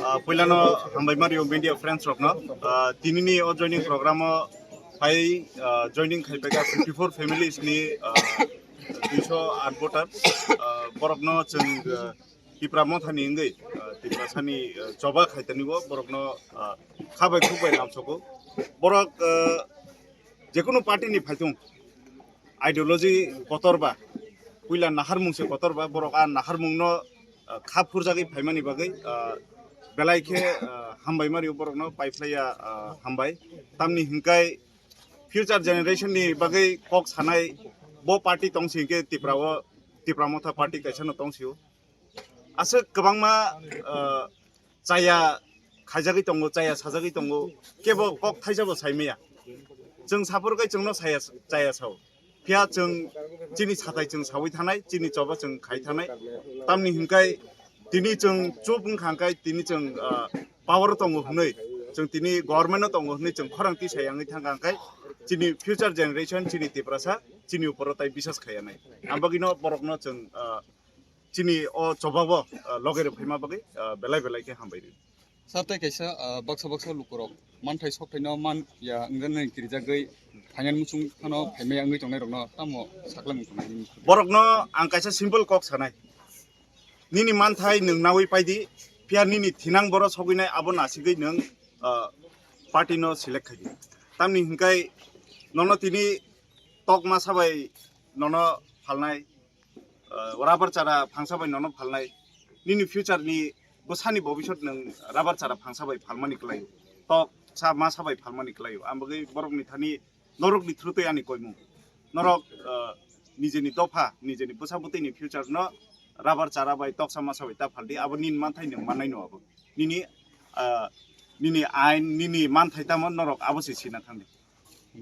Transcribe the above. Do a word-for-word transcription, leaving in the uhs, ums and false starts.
Ah, puilano hambai mario media friends rokno. Ah, tinini o joining program o phai, ah, joining khai paika fifty four families ni, ah, duiso aat voter. Ah, borokno chwng, ah, Tipra Motha ni wngwi, ah, Tiprasani, ah, choba khaitani o borokno, ah, khabai khukbai lamsoko. Borok, ah, jekunu party ni phaitung, ideology kotor ba, puila naharmung se kotor ba, borok a naharmung no, ah, kha phurjagwi phaimani bagwi, ah, belai khe, ah, hambai mario borokno paiphlaiya, ah, hambai. Tamni hinkai future generation ni bagwi kok sanai bo party tongsi hinkhe Tipra o, Tipra Motha party kaisa no tongsio. Aswk kwbangma, ah, chaya khaijagwi tongo, chaya sajagwi tongo, kebo kok thaisa bo sai maya. Chwng saphuru kai chwngno saya, chaya sao. Phiya chwng chini satai chwng sawi thanai, chini choba chwng khai thanai. Tamni hinkai tini chwng chup wngkha hinkai tini chwng, ah, power tongo hwnwi, chwng tini government no tongo hwnwi chwng khorang tisai yangwi thangkha hinkai chini future generation, chini Tiprasa, chini uporo tai bisas khaiya nai. Ambagino borokno chwng, ah, chini o chobabo, ah, loge rw phaima bagwi, ah, belai belai khe hambai rw. Sir, tei kaisa, ah, baksa baksa lukurok manthai sokthai no man ya wngani kirijagwi phainani muchung phano phaimaya wngwi tongnai rokno tamo saklang wng tongnai nini? Borokno ang kaisa simple kok sanai. Nini manthai nwng nawi paidi, phiya nini thinang boro sogwinai abo nasigwi nwng, ah, party no select khaidi. Tamni hinkai nono tini tok masa bai nono phalnai, ah, rubber chara phangsa bai nono phalnai, nini future ni bwsani bobisot nwng rubber chara phangsa bai phalmani kwlaio, tok sa masa bai phalmani kwlaio. Ang bagwi borokni thani norokni through twi ani koimung, norok, ah, nijeni dopha, nijeni bwsa bwtwini future no rubber chara bai toksa masa bai ta phaldi, abo nini manthai nwng mannai no abo. Nini, ah, nini ain, nini manthai tamo norok abo se sina thangdi.